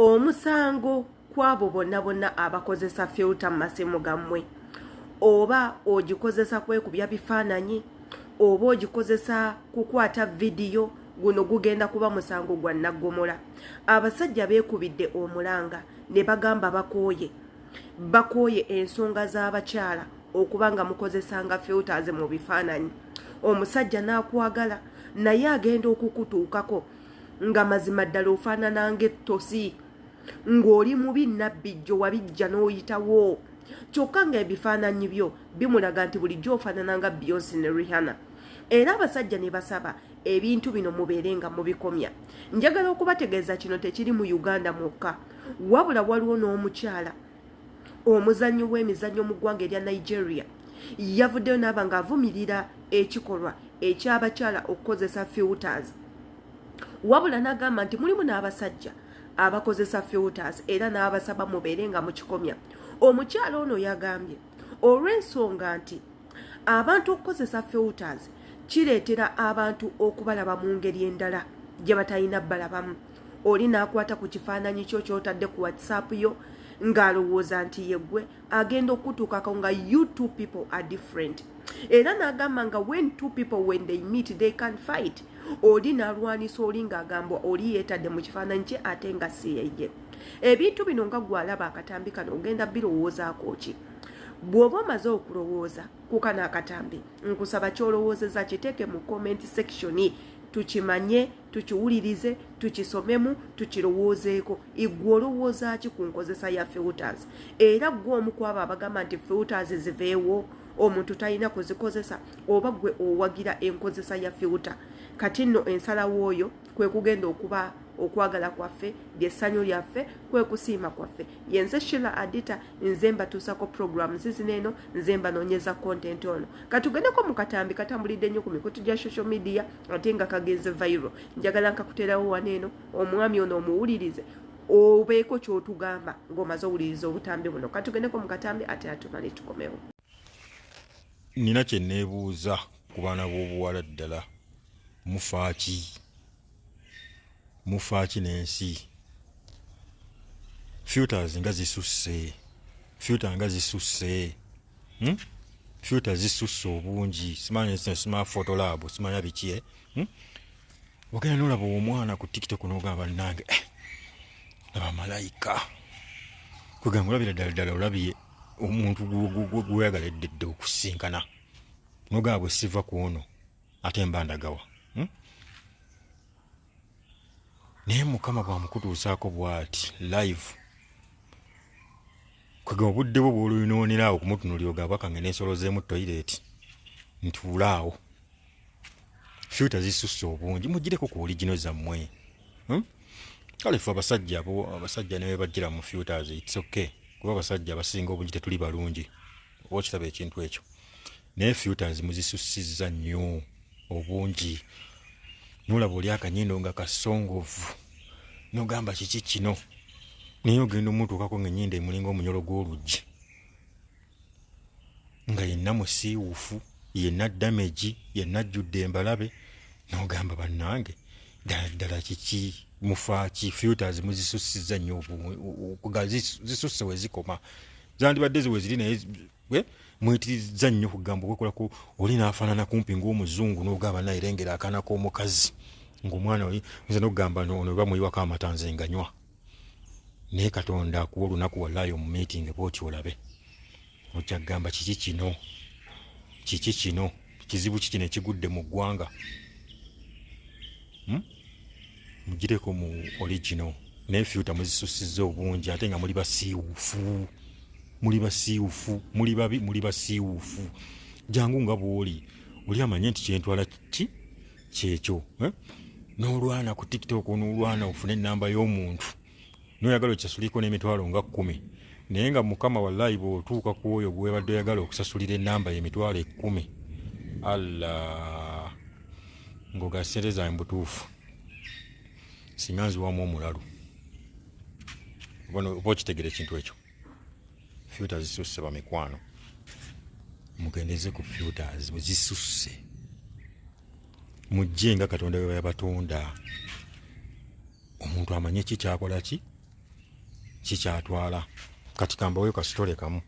Omusango kwabo bonna bonna abakozesa filter mu masimu gammwe, oba ogikozesa kwekubya bifaananyi oba ogikozesa kukwata vidiyo, guno gugenda kuba musango gwa naggomola. Abasajja beekubidde omulanga ne bagamba bakooye, bakooye ensonga z'abakyala okuba nga mukozesanga filters mu bifaananyi. Omusajja n'akwagala, naye agenda okukutuukako nga mazima ddala ofaanana ng'ettosi, ng'oli mubi nabbijjo wabijja n'oyitawo, kyokka ng'ebifaananyi byo bimulaga nti bulijjo ofaanana nga Beyonce ne Rihanna. Era abasajja ne basaba ebintu bino mubeere nga mubikomya. Njagala okubategeeza kino tekiri mu Uganda mwokka, wabula waliwo n'omukyala omuzannyi w'emizannyo mu ggwanga erya Nigeria yavuddeyo n'aba ng'avumirira ekikolwa eky'abakyala okukozesa filters, wabula n'agamba nti mulimu n'abasajja abakozesa filters era n'abasaba mubeere nga mukikomya. Omukyala ono yagambye olw'ensonga nti abantu okukozesa filters kireetera abantu okubalaba mu ngeri endala gye batalina balabamu. Oli n'akwata ku kifaananyi kyo ky'otadde ku WhatsApp yo ng'alowooza nti yeggwe, agenda okutuukako nga you two people are different. Era n'agamba nga when two people, when they meet, they can fight. Oli n'alwanisa oli ng'agamba oli yeetadde mu kifaananyi kye ate nga si yeye. Ebintu bino nga gw'alaba akatambi kano ogenda birowoozaako ki? Bw'oba omaze okulowooza ku kano akatambi, nkusaba ky'olowoozeza kiteeke mu comment section, tukimanye, tukiwulirize, tukisomemu, tukirowoozeeko. Igwe olowooza ki ku nkozesa ya filters? Era gwe omu ku abo abagamba nti filters ziveewo, omuntu talina kuzikozesa, oba gwe owagira enkozesa ya filter? Kati nno ensalawo oyo kwe kugenda okuba okwagala kwaffe, lyessanyu lyaffe, kwe kusiima kwaffe. Yenze Shila Adita, nze mbatuusako programs zino eno, nze mbanoonyeza content ono. Katugendeko mu katambi katambulidde nnyo ku mikutu gya social media ate nga kagenze viral. Njagala nkakuteerawo wano eno, omwami ono omuwulirize, obeeko ky'otugamba ng'omaze owuliriza obutambi buno. Katugendeko mu katambi ate atumale tukomewo. Nina kye neebuuza ku baana b'obuwala. Ddala mufaaki, mufaaki n'ensi? Filters nga zisusse, filter nga zisusse, Filter zisusse obungi. Simanya simanya photolab, simanya biki, eh? Ogenda nolaba omwana ku TikTok nogamba, "Nange eh, laba malayika." Kwegamba olabira ddala ddala olabye omuntu gweyagala eddedde okusinkana, nogamba, "Bwe siva ku ono ate mba ndagawa?" Naye Mukama bwamukutuusaako bw'ati live, kwegamba obudde bwo bwoluyinoonera awo okumutunulira, ogamba, "Kange nensolozeemu toilet ntuulaawo." Filter zisusse obungi, mugireko ku original zammwe, Kale ffe abasajja abo, abasajja ne bajjira mu filters, it's okay, kuba abasajja abasinga obungi tetuli balungi, oba okiraba ekintu ekyo. Naye filters muzisussizza nnyo obungi. Nolaba oli akanyindo nga kasongovu, nogamba, "Kiki kino?" Naye ogenda omutuukako nga enyindo emulinga omunyolo gw'oluggi, nga yenna musiiwufu, yenna damage, yenna ajjudde embalabe, nogamba, "Bannange, ddala ddala kiki? Mufaaki?" Filters muzisussizza nnyo, nga zisusse we zikoma. Zandibadde ziwe ziri, naye muyitiriza nnyo. Kugamba okwekolako, oli n'afaanana kumpi ng'omuzungu, n'ogamba, "Naye lengera akaana k'omukazi." Ng'omwana oli nze n'okugamba, "Ono bamuyiwako amata, nze nganywa." Naye Katonda akuwa olunaku, wallayi, omu meeting bwoti olabe, ojja kugamba, "Kiki kino? Kiki kino? Kizibu ki kino ekigudde mu ggwanga?" Mugireko mu original, naye filter muzisussizza obungi ate nga muli basiiwufu, muli basiiwufu, muli babi, muli basiiwufu. Jangu nga bw'oli, oli amanye nti kyentwala ki kyekyo, eh? N'olwana ku TikTok, n'olwana ofune enamba y'omuntu, noyagala okisasuliko n'emitwalo nga 10, naye nga Mukama, wallayi, bw'otuuka ku oyo gwebadde oyagala okusasulira enamba y'emitwalo 10, Allah, ng'oga, "Sente zange butuufu singa nziwamu omulalu." Oba okitegera ekintu ekyo. Filter zisusse, bamikwano, mugendeze ku filters bwe zisusse. Mujje nga Katonda bwe yabatonda, omuntu amanye ki kyakola ki. Kikyatwala kati kambaweyo kasitole kamu.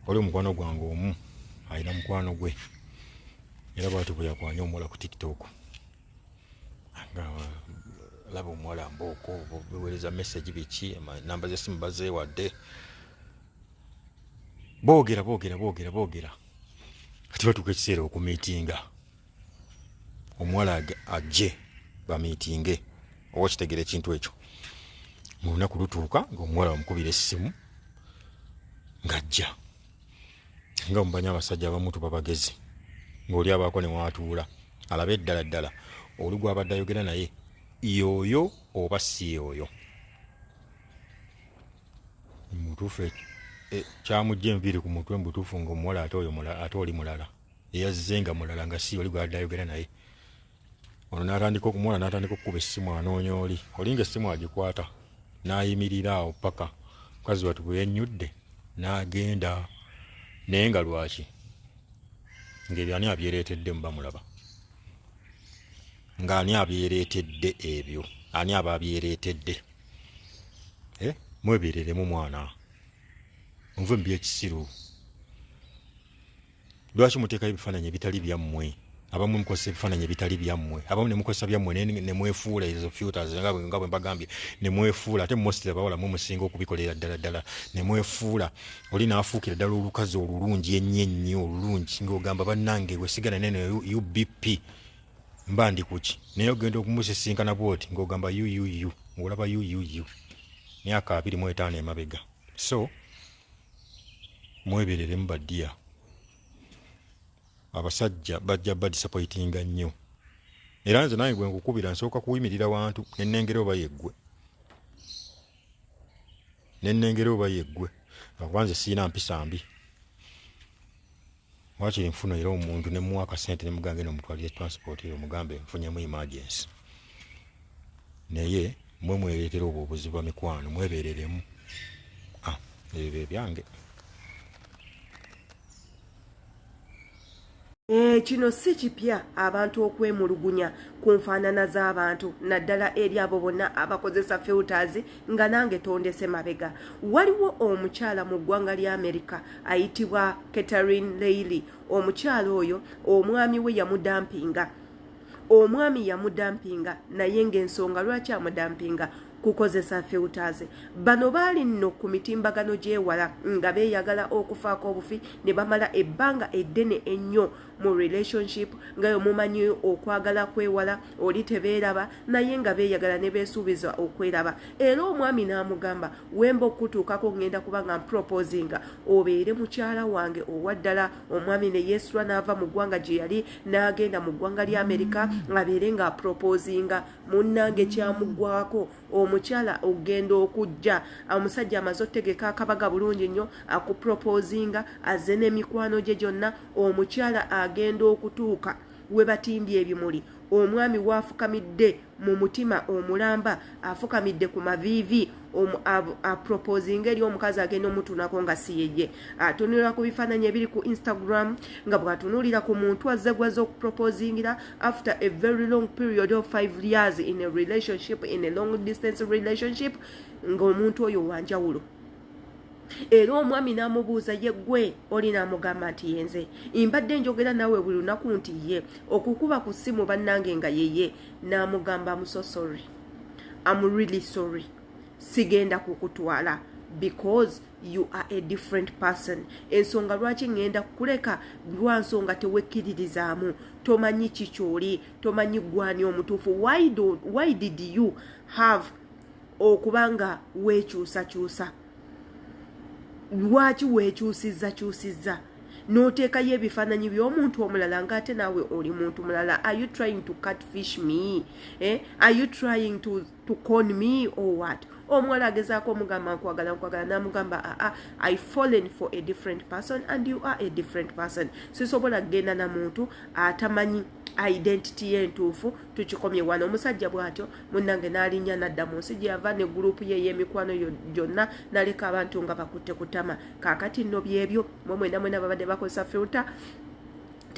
Oli omukwano gwange omu alina mukwano gwe, era bwati bwe yakwanya omuwala ku TikTok, nga laba omuwala mbooko, bewereza message, biki, namba z'essimu bazeewadde, boogera boogera boogera boogera. Kati batuuka ekiseera okumiitinga, omuwala ajje bamiitinge, oba okitegeera ekintu ekyo. Mu lunaku lutuuka ng'omuwala bamukubira essimu ng'ajja, nga mubanyi abasajja abamu tuba bagezi, ng'oli abaako ne waatuula alabe ddala ddala oli gw'abadde ayogera naye yoyo oba si yoyo. Mutuufu kyamujja enviiri ku mutwe mubutuufu, ng'omuwala ate oyo ate oli mulala eyazze, nga mulala, nga si oli gw'abadde ayogera naye. Ono n'atandika okumuwala, n'atandika okukuba essimu anoonya oli. Oli ng'essimu agikwata n'ayimirira awo paka mukazi wattu bwe yennyudde n'agenda. Naye nga lwaki ng'ebyo ani abyereetedde? Muba mulaba ng'ani abyereetedde ebyo? Ani aba abyereetedde? Eh, mwebereremu mwana, muve mu byekisiru. Lwaki muteekayo ebifaananyi ebitali byammwe? Abamu mukozesa ebifaananyi ebitali byammwe, abamu ne mukozesa byammwe ne mwefuula ezo filters nga bwe mbagambye, ne mwefuula. Ate mostly abawala mwe musinga okubikolera ddala ddala, ne mwefuula. Oli n'afuukira ddala olukazi olulungi ennyo ennyo olulungi, ng'ogamba bannange wesigala neno UBP mba ndi kuki, naye ogenda okumusisinkana bwoti ng'ogamba uuu, ng'olaba uuu myaka 25 emabega. So mwebereremu baddiya, abasajja bajja badisappointinga nnyo. Era nze nange gwe nkukubira nsooka kuyimirira wantu nenengera oba yeggwe, nenengera oba yeggwe, lwakuba nze siina mpisa mbi. Wakiri nfuna era omuntu ne muwa akasente ne mugamba genda omutwalire transport eyo, omugambe nfunyemu emergency. Naye mwe mwereetera obwo obuzibu. Bamikwano, mwebereremu. Ah, ebyo ebyange. Kino si kipya, abantu okwemulugunya ku nfaanana z'abantu, naddala eri abo bonna abakozesa filters, nga nange tondese mabega. Waliwo omukyala mu ggwanga lya Amerika ayitibwa Catherine Leily. Omukyala oyo omwami we yamudampinga, omwami yamudampinga, naye ng'ensonga lwaki amudampinga kukozesa filters. Bano baali nno ku mitimbagano gy'ewala nga beeyagala okufaako obufi, ne bamala ebbanga eddene ennyo mu relationship, nga yomumanyi okwagala kwewala, oli tebeeraba, naye nga beeyagala ne beesuubiza okweraba. Era omwami n'amugamba, wemba okutuukako ngenda kuba nga mproposinga obeere mukyala wange owaddala. Omwami ne yeesula n'ava mu ggwanga gye yali n'agenda mu ggwanga lya Amerika abeere ng'aproposinga. Munnange, kyamuggwako. Omukyala ogenda okujja, omusajja amaze otegeka akabaga bulungi nnyo, akuproposinga, azze n'emikwano gye gyonna. Omukyala agenda okutuuka we batimbye ebimuli, omwami waafukamidde mu mutima omulamba, afukamidde ku maviivi aproposinga eri omukazi, agenda omutunako nga si yeye. Atunulira ku bifaananyi ebiri ku Instagram, nga bw'atunuulira ku muntu azze gwaze okuproposingira after a very long period of 5 years in a relationship, in a long distance relationship, ng'omuntu oyo wanjawulo. Era omwami n'amubuuza, ye ggwe oli? N'amugamba nti yenze, mbadde njogera naawe buli lunaku, nti ye okukuba ku ssimu bannange nga yeye. N'amugamba, am so sorry, am really sorry, sigenda kukutwala because you are a different person. Ensonga lwaki ŋŋenda kukuleka lwa nsonga tewekkiririzaamu, tomanyi kikyoli, tomanyi gwani omutuufu. Why did you have okuba nga weekyusakyusa? Lwaki weekyusizza kyusizza n'oteekayo ebifaananyi by'omuntu omulala ng'ate naawe oli muntu mulala? Are you trying to catfish me, eh? Are you trying to con me or what? Omuwala agezaako omugamba, nkwagala, nkwagala. N'amugamba, aa, I fallen for a different person and you are a different person. Sisobola kugenda na muntu atamanyi identity ye entuufu. Tukikomye wano. Omusajja bw'atyo munnange n'alinnya n'adda mu nsi gye yava ne gurupu ye ey'emikwano gyonna, n'aleka abantu nga bakutte kutama. Kaakati nno byebyo, mwe mwena mwena babadde bakozesa filter.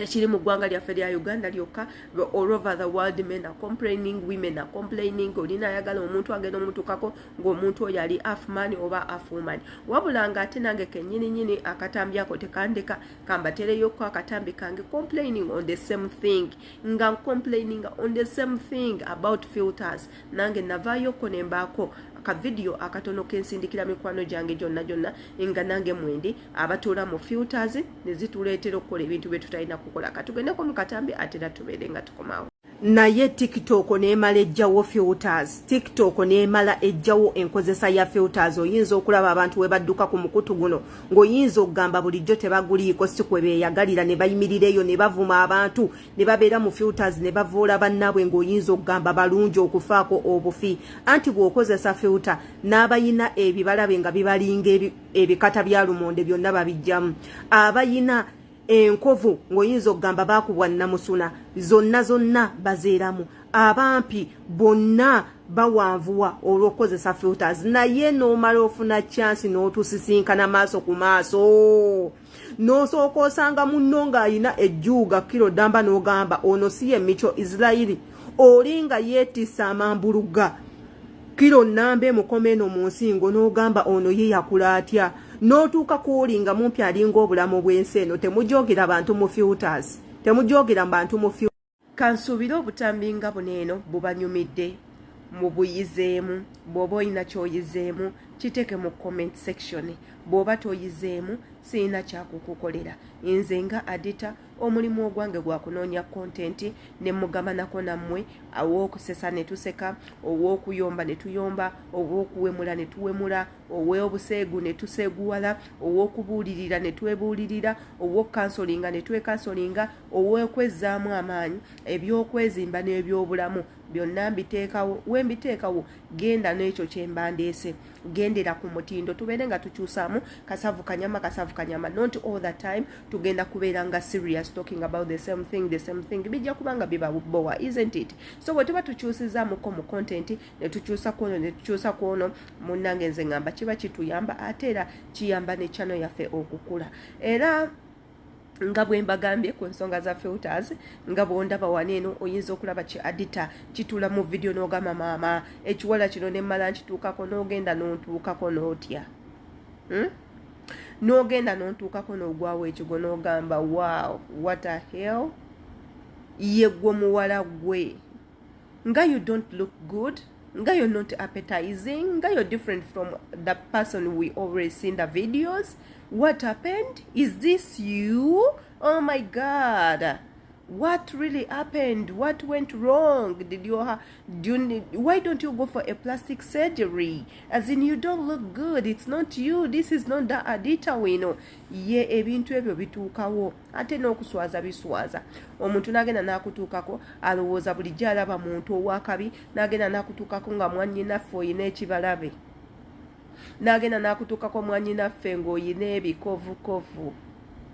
Tekiri mu ggwanga lyaffe lya Uganda lyokka. All over the world, men are complaining, women are complaining. Olina ayagala omuntu, agenda omutukako ng'omuntu oyo ali half man oba half woman. Wabula nga ate nange kennyini nyini akatambi ako tekandeka, kambatereyoko akatambi kange complaining on the same thing, nga complaining on the same thing about filters. Nange navaayoko ne mbaako akavidiyo akatono kensindikira mikwano gyange gyonna gyonna, nga nange mwendi abatuula mu filters ne zituleetera okukola ebintu bye tutalina kukola. Katugendeko mu katambi, ate era tubeere nga tukomawo. Naye TikTok neemala ejjawo filters, TikTok neemala ejjawo enkozesa ya filters. Oyinza okulaba abantu we badduka ku mukutu guno ng'oyinza okugamba bulijjo tebaguliiko, si kwe beeyagalira, ne bayimirira eyo ne bavuma abantu, ne babeera mu filters ne bavoola bannaabwe ng'oyinza okugamba balungi okufaako obufi. Anti bw'okozesa filter, n'abayina ebibalabe nga bibalinga ebikata bya lumonde byonna babijjamu, abayina enkovu ng'oyinza okugamba baakubwa namusuna zonna zonna bazeeramu, abampi bonna bawanvuwa olw'okukozesa filters. Naye n'omala ofuna chance n'otusisinkana maaso ku maaso, n'osooka osanga munno ng'ayina ejjuuga kiro ddamba, n'ogamba ono si ye Micho Isirairi oli nga yeetissa amambuluga kiro nnamba emukoma eno mu nsingo, n'ogamba ono ye yakula atya? N'otuuka kwoli nga mumpi alinga obulamu bw'ensi eno. Temujoogira bantu mu filters, temujoogira bantu mu Kansuubire obutambi nga buno eno bubanyumidde, mubuyizeemu. Bw'oba olina ky'oyizeemu, kiteeke mu comment section. Bw'oba toyizeemu, sirina kyakukukolera. Nze nga Adita, omulimu ogwange gwa kunoonya content ne mugabanako nammwe, ow'okusesa ne tuseka, ow'okuyomba ne tuyomba, ow'okuwemula ne tuwemula, ow'obuseegu ne tuseeguwala, ow'okubuulirira ne twebuulirira, ow'okukansolinga ne twekansolinga, ow'okwezzaamu amaanyi, ebyokwezimba n'ebyobulamu byonna mbiteekawo. We mbiteekawo, genda n'ekyo kyemba ndeese, gendera ku mutindo, tubeere nga tukyusaamu kasavu kanyama, kasavu kanyama. Not all the time tugenda kubeera nga serious, talking about the same thing, the same thing. Bijja kuba nga bibabowa, isn't it? So bwe tuba tukyusizaamuko mu content, ne tukyusa kwono, ne tukyusa kwono, munnange, nze ngamba kiba kituyamba, ate era kiyamba ne channel yaffe okukula. Era nga bwe mbagambye ku nsonga za filters, nga bwondaba wano eno, oyinza okulaba ki Adita kitula mu vidiyo n'ogamba, maama, ekiwala kino nemmala nkituukako, n'ogenda n'ontuukako n'otya, N'ogenda n'ontuukako n'ogwawo ekigo n'ogamba, wow, what a hell, ye gwe muwala gwe nga you don't look good, nga you're not appetizing, nga you're different from the person we always see in the videos. What happened? Is this you? Oh my God, what really happened? What went wrong? Did you ha do you need, why don't you go for a plastic surgery? As in, you don't look good. It's not you. This is not the Adita we know. Ye ebintu ebyo bituukawo, ate n'okuswaza biswaza. Omuntu n'agenda n'akutuukako, alowooza bulijjo alaba muntu owakabi, n'agenda n'akutuukako nga mwannyinaffe oyina ekibalabe, n'agenda n'akutuukako mwannyinaffe ng'oyina ebikovukovu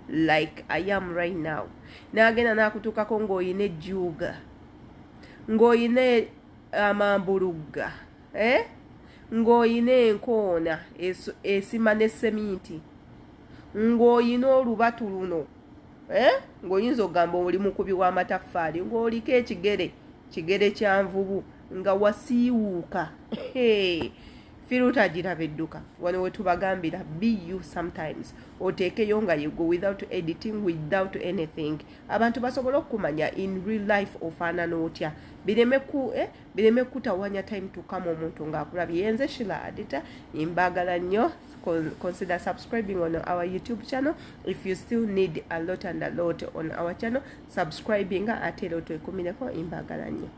like I am right now, n'agenda n'akutuukako ng'oyina ejjuuga, ng'oyina amambulugga, eh? Ng'oyina enkoona esima ne seminti, ng'oyina olubatu luno, eh? Ng'oyinza okugamba oli mukubi w'amataffaali, ng'oliko ekigere kigere kya nvubu, nga wasiiwuuka. Filter giraba edduka. Wano wetubagambira, be you. Sometimes oteekeyo nga yegwe, without editing, without anything, abantu basobole okukumanya in real life ofaanana otya, bireme ku bireme kutawanya time to come omuntu ng'akulabye. Yenze Shila Adita, mbagala nnyo. Consider subscribing on our YouTube channel. If you still need a lot and a lot on our channel, subscribing, ate era otwekumireko. Mbagala nnyo.